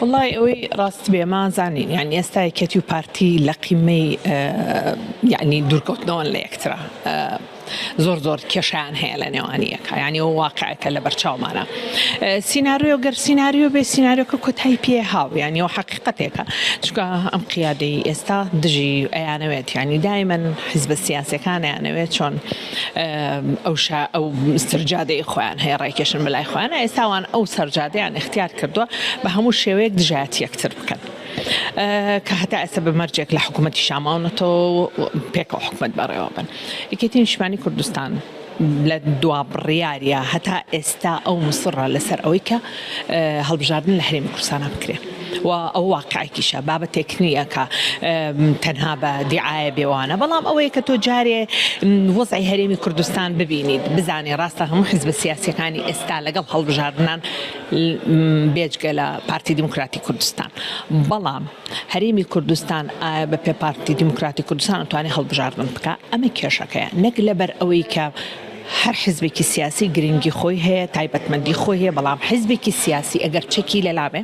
وەڵای ئەوەی ڕاست بێ ما زانین یانی ئێستا یەکێتی و پارتی لە قیمەی یانی دوورکەوتنەوەن لە یەکترا زۆر زۆر کێشیان هەیە لە نێوانی یەکە یانی ئەو واقعێکە لە بەرچاومانە سیناریۆ گەر سیناریۆ بێ سیناریۆکە کۆتایی پێ هاو یانی ئەو حەقیقەتێکە چونکە ئەم قیادەی ئێستا دژی ئەیانەوێت یانی دایمەن حیزبە سیاسەکان ئەیانەوێت چۆن ئەو شا ئەو سەرجادەی خۆیان هەیە ڕایکێشن بەلای خۆیان ئێستا وان ئەو سەرجادەیان ئیختیار کردووە بە هەموو شێوەیەک دژایەتی یەکتر بکەن کە هەتا ئێستا بە مەرجێک لە حکوومەتی شاماونەتەوە پێکەوە حکومەت بەڕێوە بن یەکێتی نیشتمانی کوردستان لە دوا بڕیاریا هەتا ئێستا ئەو مسڕە لەسەر ئەوەی کە هەڵبژاردن لە هەرێمی کوردستانا بکرێ و ئەو واقعێکیشە بابەتێک نییە کە تەنها بە دیعاە بێوانە بەڵام ئەوەیە کە تۆ جارێ وەزعی هەرێمی کوردستان ببینیت بزانێ ڕاستە هەموو حزبە سیاسیەکانی ئێستا لەگەڵ هەڵبژاردنان بێجگە لە پارتی دیموکراتی کوردستان بەڵام هەرێمی کوردستان ئایا بە پێ پارتی دیموکراتی کوردستان ئەتوانێ هەڵبژاردن بکا؟ ئەمە کێشەکەیە نەک لەبەر ئەوەی کە هەر حزبێکی سیاسی گرنگی خۆی هەیە تایبەتمەندی خۆی هەیە بەڵام حزبێکی سیاسی ئەگەر چەکی لەلابێ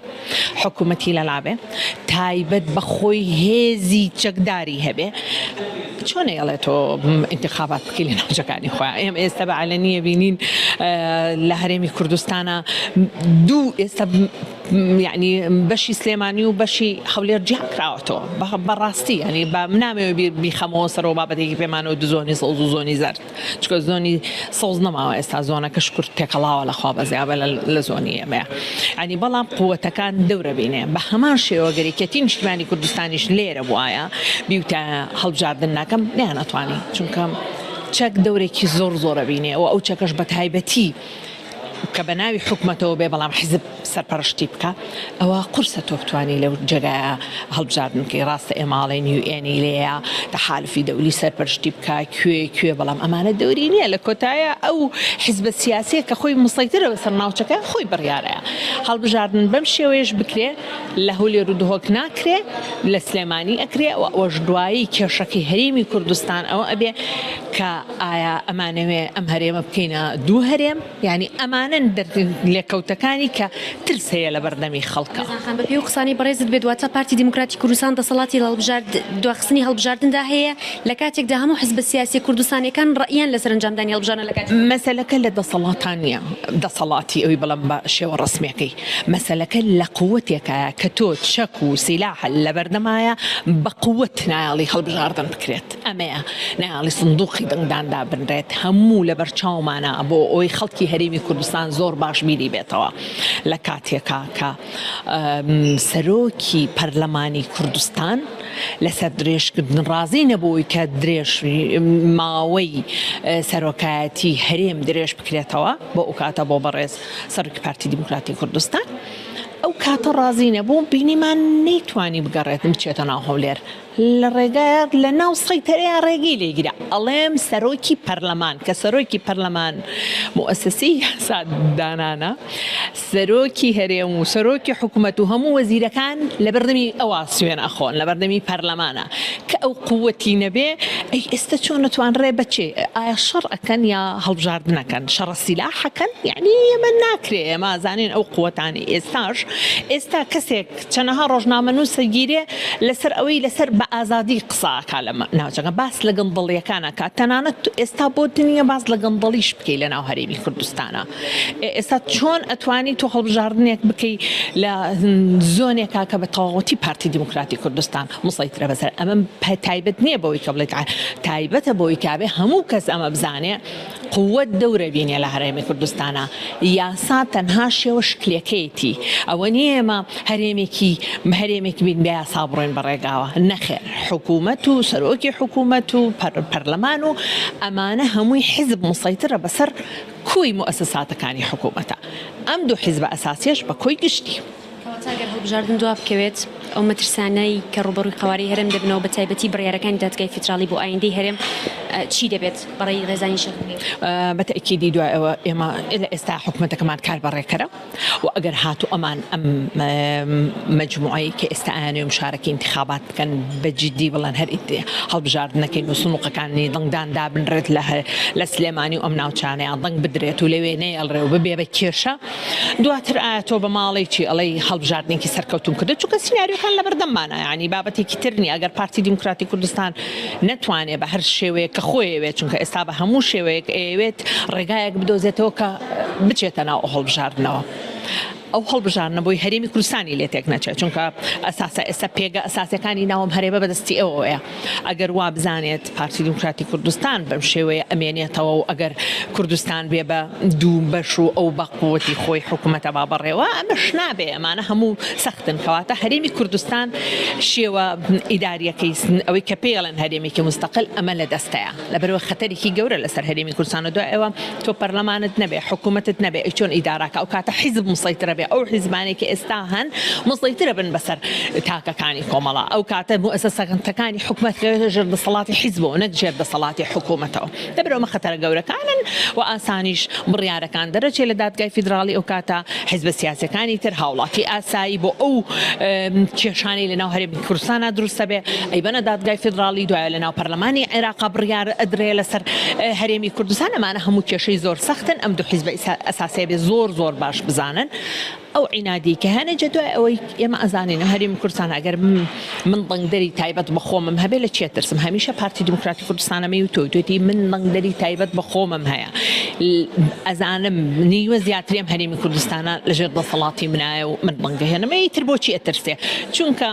حکوومەتی لەلابێ تایبەت بە خۆی هێزی چەکداری هەبێ چۆن ئەڵێ تۆ ئینتخابات بکەی لە ناوچەکانی خۆیان ئێمە ئێستا بە عەلەنیە بینین لە هەرێمی کوردستانە دوو ئێستا یەعنی بەشی سلێمانی و بەشی هەولێر جیا کراوەتەوە بەڕاستی یەعنی با نامەوێ بیخەمەوە سەرەوە بابەتێکی پێمانەوە دو زۆنی سەوز و زۆنی زەرد چونکە زۆنی سەوز نەماوە ئێستا زۆنەکە شکر تێکەڵاوە لە خوا بەزیابە لە زۆنی ئێمەیە یەعنی بەڵام قووەتەکان دەورە بینێ بە هەمان شێوە گەر یەکێتی نیشتمانی کوردستانیش لێرە بوایە بیوتایە هەڵبژاردن ناکەم نەیانئەتوانی چونکە چەک دەورێکی زۆر زۆرە بینێ و ئەو چەکەش بە تایبەتی کە بە ناوی حکومەتەوە بێ بەڵام حیزب سەرپەرشتی بکا ئەوە قورسە تۆ بتوانی لەو جێگایە هەڵبژاردن بکەی ڕاستە ئێمە ئەڵێین یو ئێنی لێیە تەحالفی دەولی سەرپەرشتی بکا کوێ کوێ بەڵام ئەمانە دەوری نییە لە کۆتایە ئەو حیزبە سیاسیە کە خۆی مسەیترە بەسەر ناوچەکە خۆی بڕیارەیە هەڵبژاردن بەم شێوەیەش بکرێ لە هەولێر و دهۆک ناکرێ لە سلێمانی ئەکرێ و ئەوەش دوایی کێشەکەی هەرێمی کوردستان ئەوە ئەبێ کە ئایا ئەمانەوێ ئەم هەرێمە بکەینە دوو هەرێم؟ یانی ئەمانەن لێکەوتەکانی کە ترس هەیە لە بەردەمی خەڵکا. ڕێزان خان، بەپێی ئەو قسانەی بەڕێزت بێت واتە پارتی دیموکراتی کوردستان دەسەڵاتی لە هەڵبژارد دواخستنی هەڵبژاردندا هەیە لە کاتێکدا هەموو حزبە سیاسیە کوردستانیەکان ڕەئیان لەسەر ئەنجامدانی هەڵبژاردنە لە کاتێکدا. مەسەلەکە لە دەسەڵاتا نیە دەسەڵاتی ئەوی بڵێم بە شێوە ڕەسمیەکەی مەسەلەکە لە قوتێکایە کە تۆ چەک و سیلاحت لەبەردەمایە بە قوت نایەڵی هەڵبژاردن بکرێت. ئەمەیە نایەڵی سندوقی دەنگدان دابنرێت هەموو لەبەر چاومانە بۆ ئەوەی خەڵکی هەرێمی کوردستان زۆر باش بیری بێتەوە لە کاتێکا کە سەرۆکی پەرلەمانی کوردستان لەسەر درێژکردن ڕازی نەبووی کە درێژ ماوەی سەرۆکایەتی هەرێم درێژ بکرێتەوە بۆ ئەو کاتە بۆ بەڕێز سەرۆکی پارتی دیموکراتی کوردستان ئەو کاتە ڕازی نەبوو بینیمان نەیتوانی بگەڕێت بچێتە ناو هەولێر لە ڕێگایە لە ناو سەیتەرەیا ڕێگەی لێ گیرا ئەڵێم سەرۆکی پەرلەمان کە سەرۆکی پەرلەمان موئەسەسەی یاسا دانانە سەرۆکی هەرێم و سەرۆکی حکومەت و هەموو وەزیرەکان لە بەردەمی ئەوا سوێن ئەخۆن لە بەردەمی پەرلەمانە کە ئەو قوتی نەبێ ئەی ئێستا چۆن ئەتوانرێ بە چێ ئایا شەڕ ئەکەن یا هەڵبژاردن ئەکەن شەڕە سیلاح ئەکەن یعنی ئێمە ناکرێ ئێمە ئەزانین ئەو قوتانەی ئێستاش ئێستا کەسێک چەنەها ڕۆژنامەنووس ئەگیرێ لەسەر ئەوەی لەسەر بە ئازادی قسە ئەکا لە ناوچەکە باس لە گەندەڵیەکان ئەکا تەنانەت تو ئێستا بۆت نییە باس لە گەندەڵیش بکەی لە ناو هەرێمی کوردستانا ئێستا چۆن ئەتوانی تۆ هەڵبژاردنێک بکەی لە زۆنێکا کە بە تەواوەتی پارتی دیموکراتی کوردستان مسەیترە بەسەر ئەمە تایبەت نییە بەوەی کە بڵێت تایبەتە بەوەی کابێ هەموو کەس ئەمە بزانێ قوت دەورە بینێ لە هەرێمی کوردستانا یاسا تەنها شێوە شکلەکەیەتی ئەوە نیە ئێمە هەرێمێکی هەرێمێک بین بە یاسا بڕۆین بە ڕێگاوە نەخێر حکوومەت و سەرۆکی حکوومەت و پەرلەمان و ئەمانە هەمووی حیزب مسەیترە بەسەر کۆی موئەسەساتەکانی حکوومەتە ئەم دوو حیزبە ئەساسیەش بە کۆی گشتی. کەواتە ئەگەر هەڵبژاردن دوابکەوێت، ئەو مەترسانەی کە ڕووبەڕووی قەوارەی هەرێم دەبنەوە، بەتایبەتی بڕیارەکانی دادگای فیدراڵی بۆ ئایندەی هەرێم چی دەبێت؟ بەڕێی ڕێزانی شێخ بگەین. بە تەئکیدی دوای ئەوە ئێمە لە ئێستا حکومەتەکەمان کاربەڕێکەرە و ئەگەر هاتوو ئەمان ئەم مەجموعەی کە ئێستا ئەیانەوێ مشارەکەی ئینتخابات بکەن بە جیدی بڵێن هەر هەڵبژاردنەکەین و سنوقەکانی دەنگدان دابنرێت لە سلێمانی و ئەم ناوچانەیان دەنگ بدرێت و لەوێ نەیەڵرێ و ببێ بە کێشە دواتر ئایا تۆ بە ماڵی چی ئەڵێی هەڵبژاردن. هەڵبژاردنێکی سەرکەوتوم کردو چونکە سیناریۆکان لەبەردەممانە یانی بابەتێکی تر نیە ئەگەر پارتی دیموکراتی کوردستان نەتوانێ بە هەر شێوەیەک کە خۆی ئەیەوێت چونکە ئێستا بە هەموو شێوەیەک ئەیەوێت ڕێگایەک بدۆزێتەوە کە بچێتە ناو ئەو هەڵبژاردنەوە ئەو هەڵبژاردنە بۆی هەرێمی کوردستانی لێ تێک نەچێت چونکە ئەساسە ئێستا پێگە ئەساسەکانی ناوم هەرێمە بەدەستی ئەوەیە ئەگەر وا بزانێت پارتی دیموکراتی کوردستان بەم شێوەیە ئەمێنێتەوە و ئەگەر کوردستان بێ بە دوو بەش و ئەو بە قوتی خۆی حکومەتە با بەڕێوە ئەمەش نابێ ئەمانە هەموو سەختن کەواتە هەرێمی کوردستان شێوە ئیداریەکەی ئەوەی کە پێڵێن هەرێمێکی مستەقل ئەمە لە دەستەیە لەبەرئەوە خەتەرێکی گەورە لەسەر هەرێمی کوردستانە دوای ئەوە تۆ پەرلەمانت نەبێ حکوومەتت نەبێ ئەی چۆن ئیداراکە ئەو کاتە حیزب مسەیترە بێ ئەو حیزبانەی کە ئێستا هەن مسەیترە بن بەسەر تاکەکانی کۆمەڵا ئەو کاتە موئەسەسەکانی حکومەت کەوێتە ژێر دەسەڵاتی حیزبەوە نەک ژێر دەسەڵاتی حکوومەتەوە لەبەرئەوە ئەمە خەتەرە گەورەکانن و ئاسانیش بڕیارەکان دەرەچێ لە دادگای فیدراڵی ئەو کاتە حیزبە سیاسیەکانی تر هاوڵاتی ئاسایی بۆ ئەو کێشانەی لەناو هەرێمی کوردستانا دروست ئەبێ ئەیبەنە دادگای فیدراڵی دوایە لەناو پەرلەمانی عێراقا بڕیار ئەدرێ لەسەر هەرێمی کوردستان ئەمانە هەموو کێشەی زۆر سەختن ئەم دوو حیزبە ئەساسیە بێ زۆر زۆر باش بزانن ئەو عینادی کە هەنە جە دوای ئەوەی ئێمە ئەزانین هەرێمی کوردستان ئەگەر من دەنگدەری تایبەت بە خۆمم هەبێ لە چێ ترسم هەمیشە پارتی دیموکراتی کوردستانەمەی و تۆی توێتی من دەنگدەری تایبەت بە خۆمم هەیە ئەزانم نیوە زیاتری ئەم هەرێمی کوردستانە لەژێر دەسەڵاتی منایە و من دەنگەهێنم ئیتر بۆچی ئەترسێ چونکە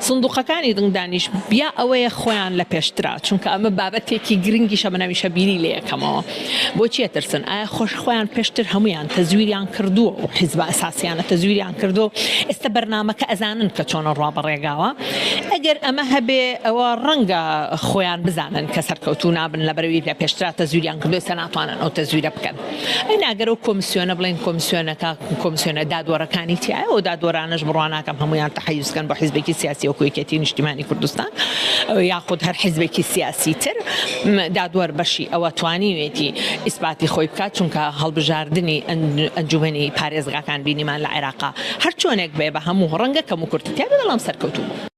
سندوقەکانی دەنگدانیش یا ئەوەیە خۆیان لە پێشترا چونکە ئەمە بابەتێکی گرنگیشە من هەمیشە بیری لێ یەکەمەوە بۆچی ئەترسن ئایا خۆش خۆیان پێشتر هەمویان تەزویریان کردووە و حیزبە ئەساسیانە تەزویریان کردووە ئێستا بەرنامەکە ئەزانن کە چۆنە ڕوا بە ڕێگاوە ئەگەر ئەمە هەبێ ئەوە ڕەنگە خۆیان بزانن کە سەرکەوتوو نابن لەبەرئەوەی لە پێشترا تەزویریان کردووە ئێستا ناتوانن ئەو تەزویرە بکەن. ئەی نا گەر ئەو کۆمسیۆنە بڵێین کۆمسیۆنەکە کۆمسیۆنە دادوەرەکانی تیایە ئەو دادوەرانەش بڕوا ناکەم هەموویان تەحەیوز کەن بۆ حیزبێکی سیاسی وەکو یەکێتی نیشتیمانی کوردستان یاخود هەر حیزبێکی سیاسی تر دادوەر بەشی ئەوە توانیوێتی ئیسپاتی خۆی بکات چونکە هەڵبژاردنی ئەنجومەنی پارێزگاکان بینیمان لە عێراقا هەرچۆنێک بێ بە هەموو ڕەنگە کەموکورتی تیا بێ بەڵام سەرکەوتوو بوو.